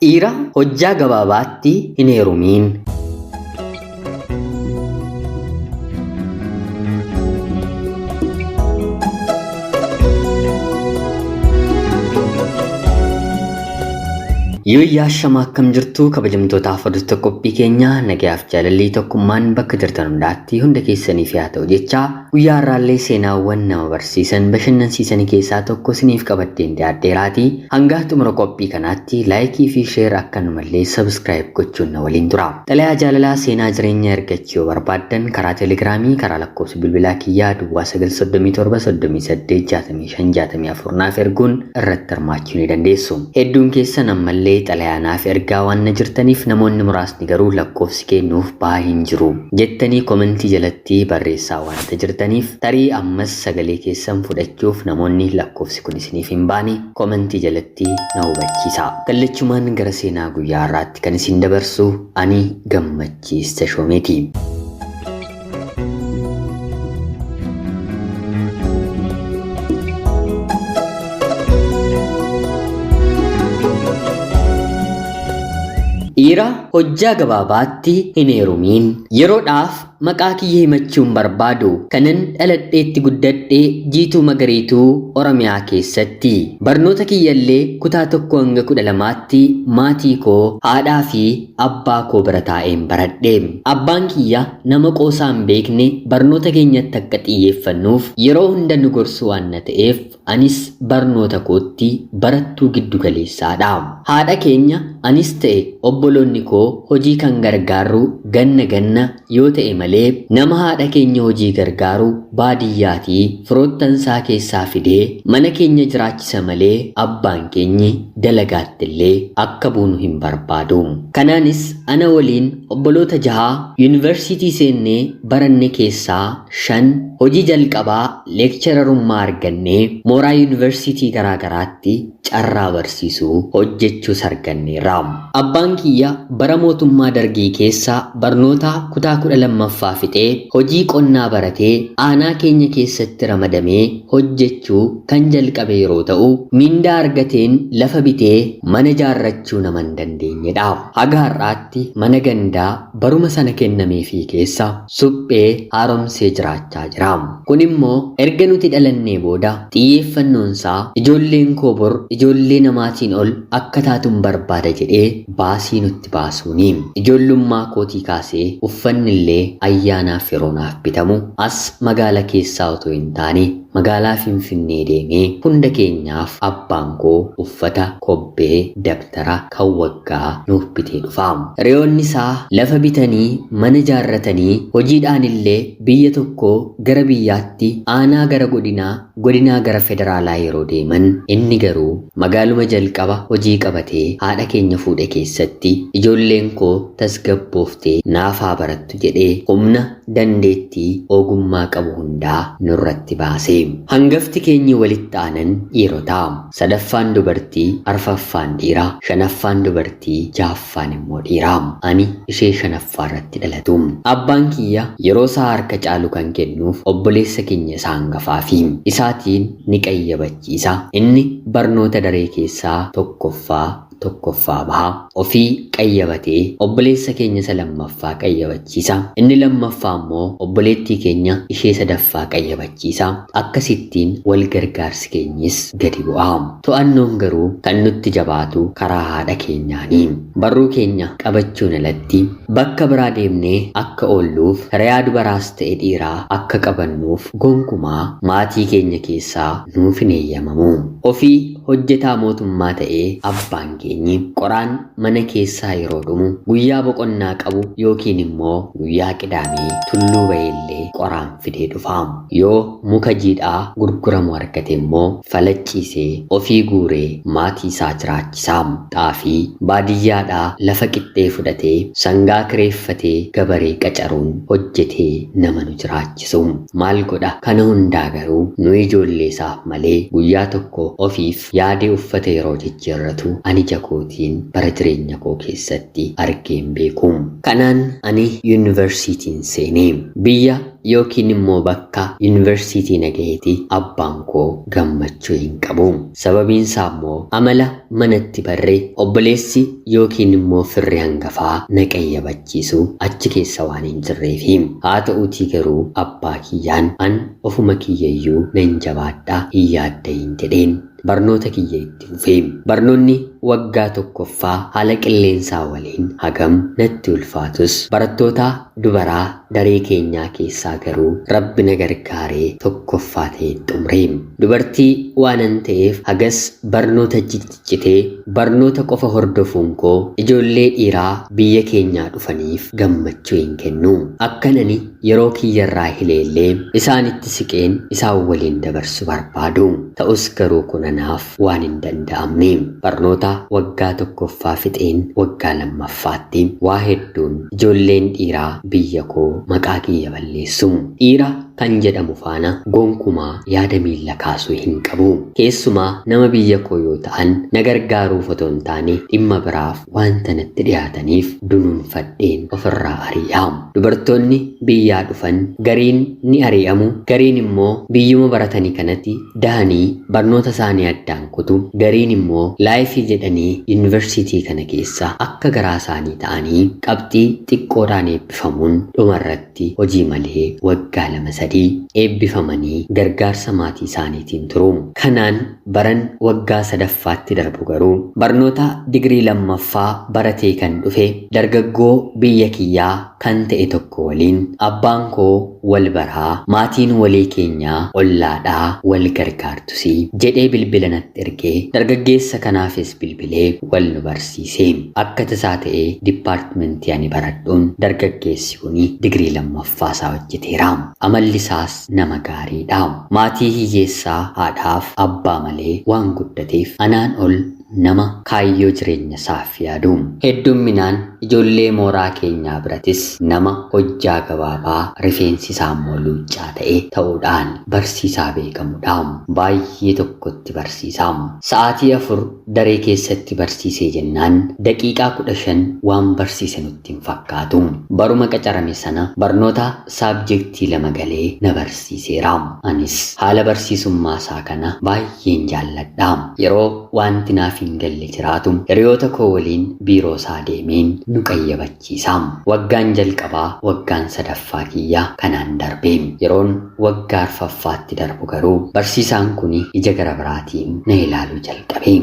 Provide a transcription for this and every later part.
Dhiira hojjaa gabaabaatti hin heerumiin. Yooyyaa shama akkam jirtu kabajamtootaaf hordoftoota qophii keenya nagayaaf jaalalli tokkummaan bakka jirtan hundaatti hunda keessaniif haa ta'u jecha guyyaa har'aallee seenaawwan nama barsiisan bashannansiisan keessaa tokko isiniif qabadheen dhiyaadheeraati. Hanga xumura qophii kanaatti laayikii fi sheer akkanumallee sabskiraayib gochuun na waliin tura. Xalayaa jaalalaa seenaa jireenya ergachuu yoo barbaaddan karaa teelegiraamii karaa lakkoofsa bilbilaa kiyyaa duwwaa 937 38 65 64 naaf erguun irratti hirmaachuu ni dandeessu. Hedduun keessan ammallee xalayaa naaf ergaa waan na jirtaniif namoonni muraasni garuu lakkoofsi kennuuf bahaa hin jiru jettanii komentii jalatti barreessaa waanta jirtaniif tarii ammas sagalee keessan fudhachuuf namoonni lakkoofsi kun isiniif hin baane komentii jalatti na hubachiisa. Kallachumaan gara seenaa guyyaa har'aatti kan isin dabarsu ani Gammachiis Tashoomeeti. Dhiira hojjaa gabaabaatti hin heerumiin. Yeroodhaaf maqaa kiyya himachuun barbaadu. Kanan dhaladheetti guddadhe Jiituu Magariituu Oromiyaa keessatti. Barnoota kiyyallee kutaa 1 hanga 12tti maatii koo, haadhaa fi abbaa koo bira taa'een baradhe. Abbaan kiyya nama qoosaa hin beekne barnoota keenyatti akka xiyyeeffannuuf yeroo hunda nu gorsu waan na ta'eef anis barnoota kootti barattuu giddu galeessaadha. Haadha keenya anis ta'e obboloonni koo hojii kan gargaarru ganna ganna yoo ta'e malee nama haadha keenya hojii gargaaru baadiyyaatii firoottansaa keessaa fidee mana keenya jiraachisa malee abbaan keenyi dalagaattillee akka buunu hin barbaadu. Kanaanis ana waliin obboloota jaha yuunivarsiitii seennee baranne keessaa 5 hojii jalqabaa leekchararummaa argannee mooraa yuunivarsiitii garaa garaatti carraa barsiisuu hojjechuus arganneerra. Abbaan kiyya bara mootummaa Dargii keessa barnoota kutaa 12ffaa fixee hojii qonnaa baratee aanaa keenya keessatti ramadamee hojjechuu kan jalqabe yeroo ta'u, mindaa argateen lafa bitee mana ijaarrachuu nama hin dandeenyedha. Haga har'aatti mana gandaa baruma sana kennameefii keessa suphee haaromsee jiraachaa jira. Kun immoo erga nuti dhalannee booda xiyyeeffannoonsaa ijoolleen koo bor ijoollee namaatiin ol akka taatun barbaada jedhee baasii nutti baasuuni. Ijoollummaa kootii kaasee uffannillee ayyaanaaf yeroo naaf bitamu as magaala keessaa otoo hin taane magaalaa Finfinnee deemee hunda keenyaaf abbaan koo uffata, kobbee, dabtara kan waggaa nuuf bitee dhufa. Hiriyoonni isaa lafa bitanii, mana ijaarratanii, hojiidhaanillee biyya tokkoo gara biyyaatti, aanaa gara godinaa, godinaa gara federaalaa yeroo deeman inni garuu magaaluma jalqaba hojii qabatee haadha keenya fuudhe keessatti ijoolleen koo tasgabbooftee naaf haa barattu jedhee humna, dandeettii, ogummaa qabu hundaa nurratti baase. Hangafti keenyi walitti aanan dhiirota. Sadaffaan dubartii, arfaffaan dhiira, shanaffaan dubartii, jahaffaan immoo dhiira. Ani ishee shanaffaa irratti dhalatu. Abbaan kiyya yeroo isaa harka caalu kan kennuuf obboleessa keenya isa hangafaafi. Isaatiin ni qayyabachiisa. Inni barnoota daree keessaa tokkoffaa tokkoffaa baha. Ofii qayyabatee obboleessa keenya isa lammaffaa qayyabachiisa. Inni lammaffaa immoo obboleettii keenya ishee sadaffaa qayyabachiisa. Akkasittiin wal gargaarsi keenyis gadi bu'a. To'annoon garuu kan nutti jabaatu karaa haadha keenyaani. Barruu keenya qabachuun alatti bakka biraa deemnee akka oolluuf hiriyaa dubaraas ta'e dhiiraa akka qabannuuf gonkumaa maatii keenya keessaa nuuf hin eeyyamamu. Ofii hojjetaa mootummaa ta'ee abbaan keenyi qoraan mana keessaa yeroo dhumu guyyaa boqonnaa qabu yookiin immoo guyyaa Qidaamee tulluu ba'eellee qoraan fidee dhufa. Yoo muka jiidhaa gurguramu argate immoo falacciisee ofii guuree maatii isaa jiraachisa. Xaafii baadiyyaadhaa lafa qixxee fudhatee sangaa kireeffatee gabaree qacaruun hojjetee nama nu jiraachisu. Maal godha kana hundaa garuu nu ijoollee isaaf malee guyyaa tokko ofiif yaadee uffata yeroo jijjiirratu ani Ija kootiin bara jireenya koo keessatti argeen beeku. Kanaan ani yuunivarsiitiin seenee biyya yookiin immoo bakka yuunivarsiitii nagayeeti abbaan koo gammachuu hin qabu. Sababiin isaa immoo amala manatti barree obboleessi yookiin immoo firri hangafaa na qayyabachiisu achi keessa waan hin jirreefi. Haa ta'uutii garuu abbaa kiyyaan an ofuma kiyyayyuu nan jabaadhaa hin yaaddayin jedheen barnoota kiyya itti fufee. Barnoonni waggaa tokkoffaa haala qilleensaa waliin hagam natti ulfaatus barattoota dubaraa daree keenyaa keessaa garuu rabbi na gargaaree tokkoffaa ta'een xumure. Dubartii waanan ta'eef hagas barnoota ciccitee barnoota qofa hordofuun koo ijoollee dhiiraa biyya keenyaa dhufaniif gammachuu hin kennu. Akkan ani yeroo kiyyarraa hileellee isaanitti siqeen isaan waliin dabarsu barbaadu. Ta'us garuu kun anaaf waan hin danda'amne. Barnoota waggaa tokkoffaa fixeen waggaa lammaffaatti waa hedduun ijoolleen dhiiraa biyya koo maqaa kiyya balleessu. Dhiira kan jedhamu faana gonkumaa yaada miilla kaasuu hin qabu. Keessumaa nama biyya koo yoo ta'an na gargaaruuf otoo hin taane dhimma biraaf wanta natti dhiyaataniif dunuunfadheen ofirraa ari'a. Dubartoonni biyyaa dhufan gariin ni ari'amu, gariin immoo biyyuma baratanii kanatti dahanii barnoota isaanii addaan kutu, gariin immoo laayifii jedhanii yuunivarsiitii kana keessa akka garaa isaanii ta'anii qabxii xiqqoodhaan eebbifamuun dhumarratti hojii malee waggaa 2-3 eebbifamanii gargaarsa maatii isaaniitiin turu. Kanaan baran waggaa sadaffaatti darbu garuu barnoota digirii lammaffaa baratee kan dhufe dargaggoo biyya kiyyaa kan ta'e tokko waliin abbaan koo wal baraa maatiin walii keenyaa ollaadhaa wal gargaartusii jedhee bilbila natti ergee dargaggeessa kanaafis bilbilee wal nu barsiise. Akka tasaa ta'ee diippaartimentii ani baradhuun dargaggeessi kuni digirii lammaffaa isaa hojjeteera. Amalli isaas nama gaariidha. Maatii hiyyeessaa haadhaaf abbaa malee waan guddateef anaan ol nama kaayyoo jireenya isaaf yaadu. Heddumminaan ijoollee mooraa keenyaa birattis nama hojjaa gabaabaa rifeensi isaa immoo luuccaa ta'e ta'uudhaan barsiisaa beekamudha. Baay'ee tokkotti barsiisa. Sa'aatii 4 daree keessatti barsiisee jennaan daqiiqaa 15 waan barsiise nutti hin fakkaatu. Baruma qacarame sana barnoota saabjektii 2 galee na barsiiseera. Anis haala barsiisummaa isaa kana baay'een jaalladha. Yeroo wanti naaf hin galle jiraatu hiriyoota koo waliin biiroo isaa deemeen nu qayyabachiisa. Waggaan jalqabaa waggaan sadaffaa kiyya kanaan darbe. Yeroon waggaa arfaffaatti darbu garuu barsiisaan kun ija gara biraatiin na ilaaluu jalqabe.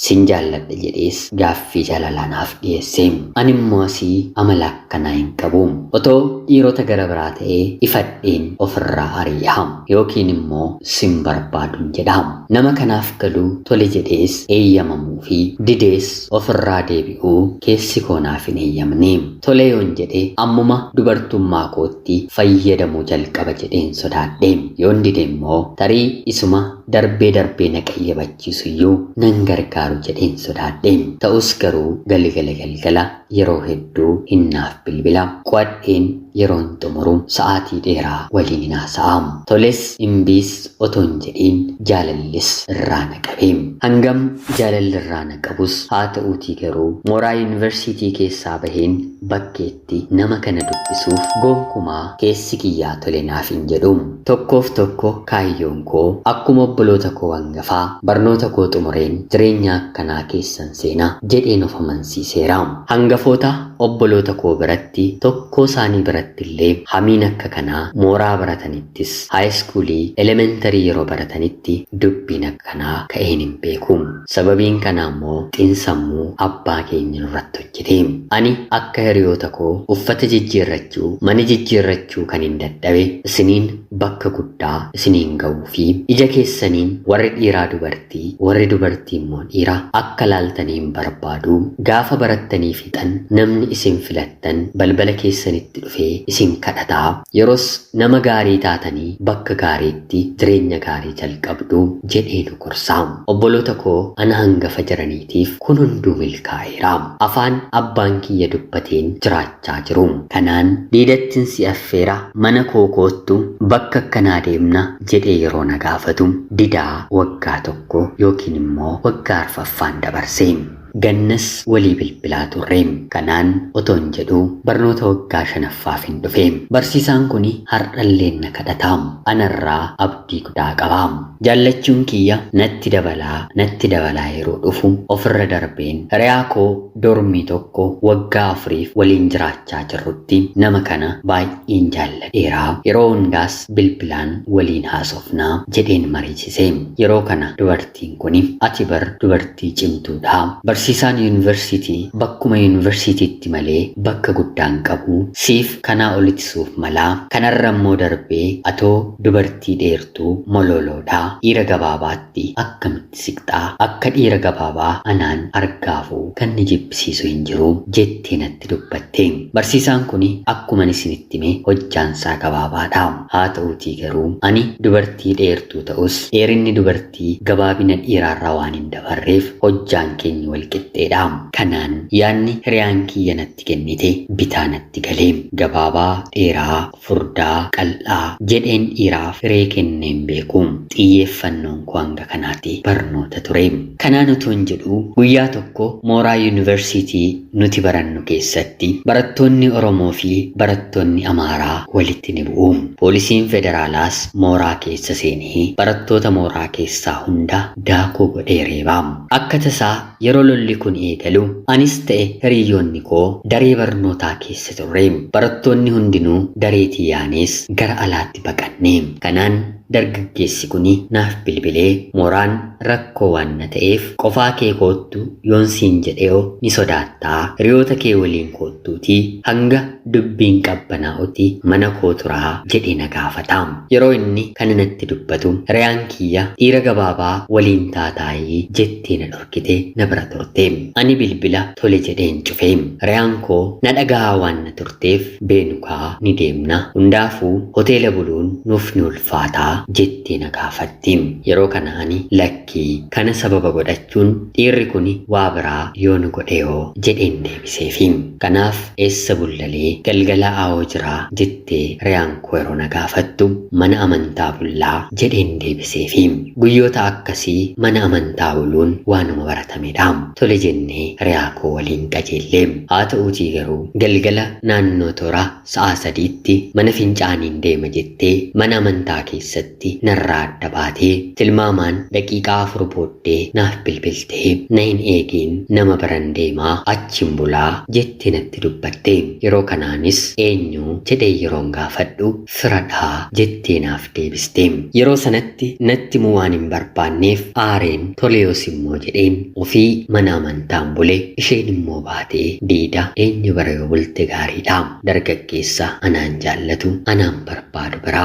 Sin jaalladha jedhees gaaffii jaalalaa naaf dhiyeesse. Ani immoo asii amala akkanaa hin qabu. Otoo dhiirota gara biraa ta'ee ifadheen ofirraa ari'a yookiin immoo sin barbaadun jedha. Nama kanaaf galuu tole jedhees eeyyamamuu fi didees ofirraa deebi'uu keessi koo naaf hin eeyyamne. Tole yoon jedhe ammuma dubartummaa kootti fayyadamuu jalqaba jedheen sodaadhe. Yoon dide immoo tarii isuma darbee darbee na qayyabachiisu iyyuu nan gargaaru jedheen sodaadhe. Ta'us garuu galgala galgala yeroo hedduu hinnaaf bilbila. Qo'adheen yeroon xumuru sa'aatii dheeraa waliin hin haasa'a. Toles imbiis otoo hin jedhiin jaalallis irraa na qabe. Hangam jaalalli irraa na qabus haa ta'uutii garuu mooraa yuunivarsiitii keessaa baheen bakkeetti nama kana dubbisuuf gonkumaa keessi kiyyaa tole naaf hin jedhu. Tokkoof tokko kaayyoon koo akkuma obboloota koo hangafaa barnoota koo xumureen jireenya akkanaa keessan seenaa jedheen of amansiiseera. Hangafoota obboloota koo biratti tokkoo isaanii biratti illee hamiin akka kanaa mooraa baratanittis haayiskuulii elementarii yeroo baratanitti dubbiin akkanaa ka'een hin beeku. Sababiin kanaa immoo xiinsammuu abbaa keenya nurratti hojjete. Ani akka hiriyoota koo uffata jijjiirrachuu, mana jijjiirrachuu kan hin dadhabe isiniin bakka guddaa isiniin ga'uu fi ija keessaniin warri dhiiraa dubartii, warri dubartii immoo dhiira akka laaltanii hin barbaadu. Gaafa barattanii fixan namni isin filattan balbala keessanitti dhufee isin kadhataa. Yeroos nama gaarii taatanii bakka gaariitti jireenya gaarii jalqabdu jedhee nu gorsaa. Obboloota koo ana hangafa jiraniitiif kun hunduu milkaa'eera. Afaan abbaan kiyya dubbateen jiraachaa jiru. Kanaan diidattiin si affeera, mana koo koottu, bakka akkanaa deemna jedhee yeroo na gaafatu didaa waggaa 1 yookiin immoo waggaa arfaffaan dabarse. Gannas walii bilbilaa turre. Kanaan otoon jedhu barnoota waggaa shanaffaaf hin dhufe. Barsiisaan kun har'allee na kadhata. Anarraa abdii guddaa qaba. Jaallachuun kiyya natti dabalaa natti dabalaa yeroo dhufu ofirra darbeen hiriyaa koo dormii tokko waggaa 4 waliin jiraachaa jirrutti nama kana baay'een jaalladheera. Yeroo hundaas bilbilaan waliin haasofnaa jedheen mariisise. Yeroo kana dubartiin kun ati bar dubartii cimtuudha. Barsiisaan yuunivarsiitii bakkuma yuunivarsiitiitti malee bakka guddaan qabu, siif kanaa olitti suuf malaa, kanarra immoo darbee atoo dubartii dheertuu mololoodha. Dhiira gabaabaatti akkamitti siqxaa? Akka dhiira gabaabaa anaan argaafuu kan ni jibbisiisu hin jiru jettee natti dubbatte. Barsiisaan kun akkuma isinitti hime hojjaansaa gabaabaadha. Haa ta'uutii garuu ani dubartii dheertuu ta'us dheerinni dubartii gabaabina dhiiraarraa waan hin dabarreef hojjaan keenya wal qixxeedha. Kanaan yaadni hiriyaan kiyya natti kennite bitaa natti galee. Gabaabaa, dheeraa, furdaa, qal'aa jedheen dhiiraaf hiree kenneen beeku. Xiyyeeffannoon koo hanga kanaatti barnoota ture. Kanaan utuu hin jedhu guyyaa tokko mooraa yuunivarsiitii nuti barannu keessatti barattoonni Oromoo fi barattoonni Amaaraa walitti ni bu'u. Poolisiin federaalaas mooraa keessa seenee barattoota mooraa keessaa hunda daakuu godhee reeba. Akka tasaa yeroo lolli kun eegalu anis ta'e hiriyyoonni koo daree barnootaa keessa turre. Barattoonni hundinuu dareetii yaanees gara alaatti baqanne. Kanaan dargaggeessi kun naaf bilbilee mooraan rakkoo waan na ta'eef qofaa kee koottu yoon siin jedheeoo ni sodaattaa, hiriyoota kee waliin koottuutii hanga dubbiin qabbanaa'utti mana koo turaa jedhee na gaafata. Yeroo inni kana natti dubbatu hiriyaan kiyya dhiira gabaabaa waliin taataayii jettee na dhorkite na bira turte. Ani bilbila tole jedheen cufe. Hiriyaan koo na dhagahaa waan na turteef beenukaa ni deemna, hundaafuu hoteela buluun nuuf ni ulfaataa jettee na gaafatti. Yeroo kana ani lakkii kana sababa godhachuun dhiirri kun waa biraa yoo nu godheehoo jedheen deebiseefi. Kanaaf eessa bullalee galgala aawoo jiraa jettee hiriyaan koo yeroo na gaafattu mana amantaa bullaa jedheen deebiseefi. Guyyoota akkasii mana amantaa buluun waanuma baratamedha. Tole jennee hiriyaa koo waliin qajeellee. Haa ta'uutii garuu galgala naannoo toora sa'a 3tti mana fincaaniin deema jettee mana amantaa keessatti narraa adda baatee tilmaamaan daqiiqaa 4 booddee naaf bilbiltee na hin eegiin nama biran deemaa achiin bulaa jettee natti dubbatte. Yeroo kanaanis eenyu jedhee yeroon gaafadhu firadhaa jettee naaf deebiste. Yeroo sanatti natti himuu waan hin barbaanneef aareen toleyoos immoo jedheen ofii mana amantaan bule, isheen immoo baatee diida eenyu bira yoo bulte gaariidha. Dargaggeessa anaan jaallatu anaan barbaadu bira.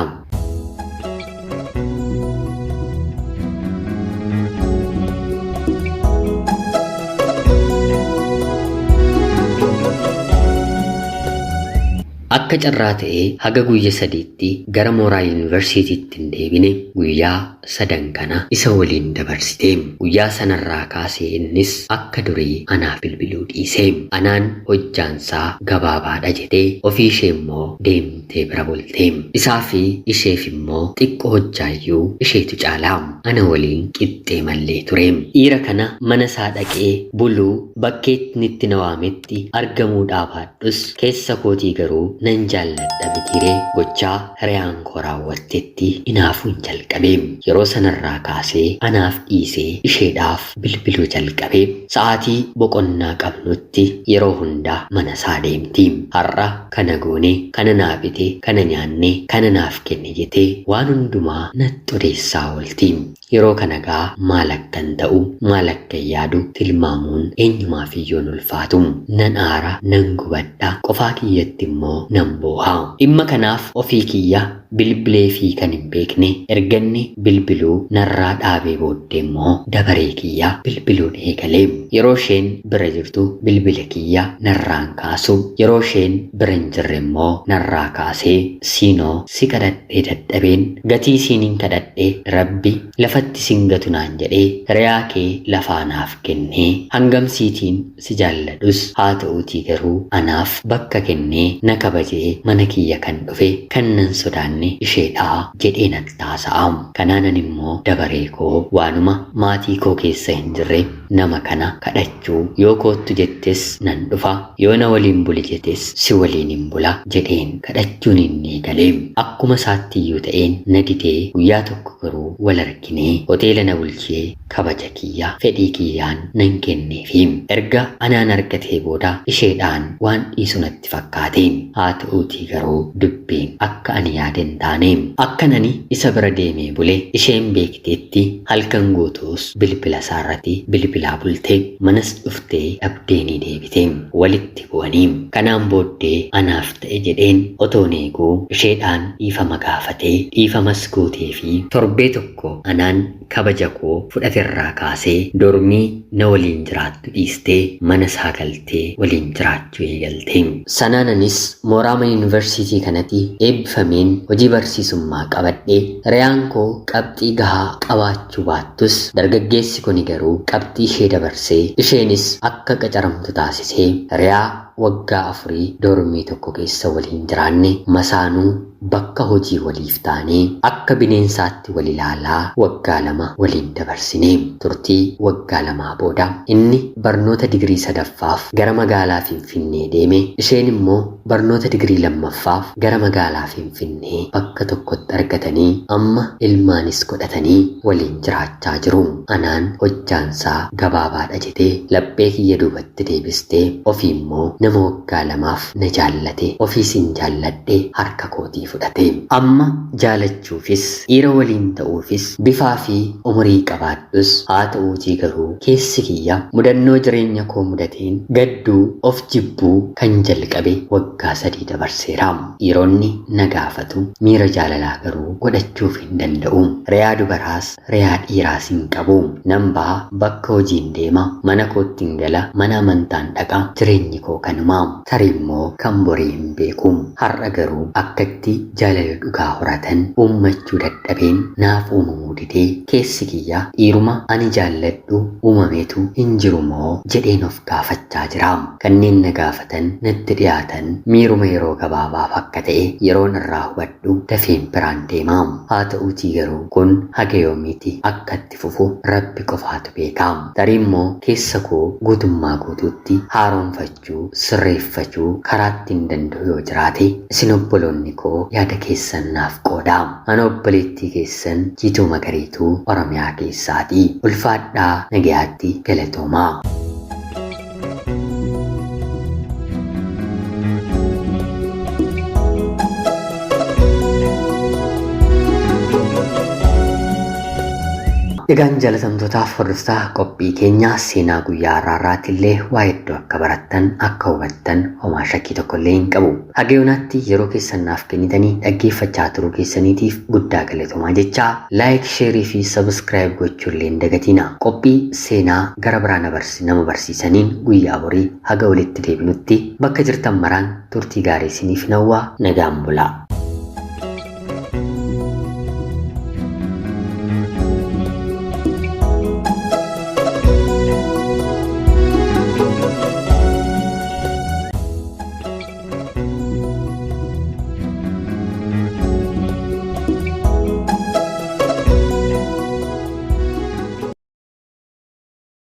Akka carraa ta'ee haga guyya 3tti gara mooraa yuunivarsiitiitti hin deebine. Guyyaa 3 kana isa waliin dabarsite. Guyyaa sanarraa kaasee innis akka durii anaaf bilbiluu dhiise. Anaan hojjaansaa gabaabaadha jedhee ofii ishee immoo deemtee bira bulte. Isaa fi isheef immoo xiqqoo hojjaayyuu isheetu caalaa. Ana waliin qixxee mallee ture. Dhiira kana mana isaa dhaqee buluu bakkeetti itti na waametti argamuu dhaabaadhus keessa kootii garuu nan jaalladha mitiiree gochaa hiriyaan koo raawwattetti hinaafuun jalqabe. Yeroo sanarraa kaasee anaaf dhiisee isheedhaaf bilbiluu jalqabe. Sa'aatii boqonnaa qabnutti yeroo hundaa mana isaa deemti. Har'a kana goone, kana naa bite, kana nyaanne, kana naaf kenne jettee waan hundumaa natti odeessaa oolti. Yeroo kana gaa maal akkan ta'u, maal akkan yaadu tilmaamuun eenyumaaf iyyuu hin ulfaatu. Nan aara, nan gubadha, qofaa kiyyatti immoo nan booha. Dhimma kanaaf ofii kiyya bilbilee fi kan hin beekne erganni bilbiluu narraa dhaabee booddee immoo dabaree kiyya bilbiluun eegale. Yeroo isheen bira jirtu bilbila kiyya narraan kaasu, yeroo isheen bira hin jirre immoo narraa kaasee siinoo si kadhadhee dadhabeen gatii siiniin kadhadhee rabbi lafatti sin gatu naan jedhee hiriyaa kee lafaa naaf kennee hangam siitiin si jaalladhus haa ta'uutii garuu anaaf bakka kennee na kabajee mana kiyya kan dhufe kan nan sodaanne isheedhaa jedhee natti haasa'a. Kanaanan immoo dabaree koo waanuma maatii koo keessa hin jirre nama kana kadhachuu yoo koottu jettes nan dhufa, yoo na waliin buli jettes si waliin hin bula jedheen kadhachuun hin eegale. Akkuma isaatti iyyuu ta'een na didee guyyaa tokko garuu wal arginee hoteela na bulchee kabaja kiyya fedhii kiyyaan nan kenneefi. Erga anaan argatee booda isheedhaan waan dhiisu natti fakkaate. Haa ta'uutii garuu dubbiin akka ani yaade hin taane. Akkan ani isa bira deemee bule isheen beekteetti halkan guutuus bilbila isaarratti bilbilaa bulte, manas dhuftee dhabdee ni deebite. Walitti bu'anii kanaan booddee anaaf ta'e jedheen otoon eeguu isheedhaan dhiifama gaafatee dhiifamas gootee fi torbee tokko anaan kabaja koo fudhaterraa kaasee dormii na waliin jiraattu dhiistee mana isaa galtee waliin jiraachuu eegalte. Sanaananis mooraama yuunivarsiitii kanatti eebbifameen hojii barsiisummaa qabadhe. Hiriyaan koo qabxii gahaa qabaachuu baattus dargaggeessi kuni garuu qabxii ishee dabarsee isheenis akka qacaramtu taasisee hiriyaa waggaa 4 dormii tokko keessa waliin jiraanne masaanuu bakka hojii waliif taanee akka bineensaatti wal ilaalaa waggaa 2 waliin dabarsine. Turtii waggaa 2 booda inni barnoota digirii 3ffaaf gara magaalaa Finfinnee deeme, isheen immoo barnoota digirii 2ffaaf gara magaalaa Finfinnee bakka tokkotti argatanii amma ilmaanis godhatanii waliin jiraachaa jiru. Anaan hojjaansaa gabaabaadha jetee laphee kiyya duubatti deebistee ofii immoo nama waggaa 2f na jaallate ofiis hin jaalladhe harka kootii fudhate. Amma jaalachuufis dhiira waliin ta'uufis bifaa fi umurii qabaadhus haa ta'uutii garuu keessi kiyya mudannoo jireenya koo mudateen gadduu of jibbuu kan jalqabe waggaa 3 dabarseera. Dhiironni na gaafatu, miira jaalalaa garuu godhachuuf hin danda'u. Hiriyaa dubaraas hiriyaa dhiiraas hin qabu. Nan baha, bakka hojiin deema, mana kootti hin gala, mana amantaan dhaqa, jireenyi koo kanuma. Tarii immoo kan borii hin beeku. Har'a garuu akkatti jaalala dhugaa horatan uummachuu dadhabeen naaf uumamuu didee keessi kiyya dhiiruma ani jaalladhu uumameetu hin jiru moo jedheen of gaafachaa jira. Kanneen na gaafatan natti dhiyaatan miiruma yeroo gabaabaaf akka ta'e yeroon irraa hubadhu dafeen biraan deema. Haa ta'uutii garuu kun haga yoomiiti akkatti fufu rabbi qofaatu beeka. Tarii immoo keessa koo guutummaa guutuutti haaromfachuu, sirreeffachuu karaatti hin danda'u yoo jiraate isin obboloonni koo yaada keessan naaf qooda. Ana obboleettii keessan Jiituu Magariituu Oromiyaa keessaatii. Ulfaadhaa, nagayaatti, galatoomaa. Egaan jaalatamtootaaf hordoftoota qophii keenyaa seenaa guyyaa har'aatti illee waa hedduu akka barattan akka hubattan homaa shakkii tokko illee hin qabu. Haga yoonaatti yeroo keessan naaf kennitanii dhaggeeffachaa turuu keessaniitiif guddaa galatoomaa jechaa laayik, sheerii fi sabskiraayib gochuu illee hin dagatina. Qophii seenaa gara biraa nama barsiisaniin guyyaa borii haga walitti deebinutti bakka jirtan maraan turtii gaarii isiniif hawwaa, nagaan bulaa.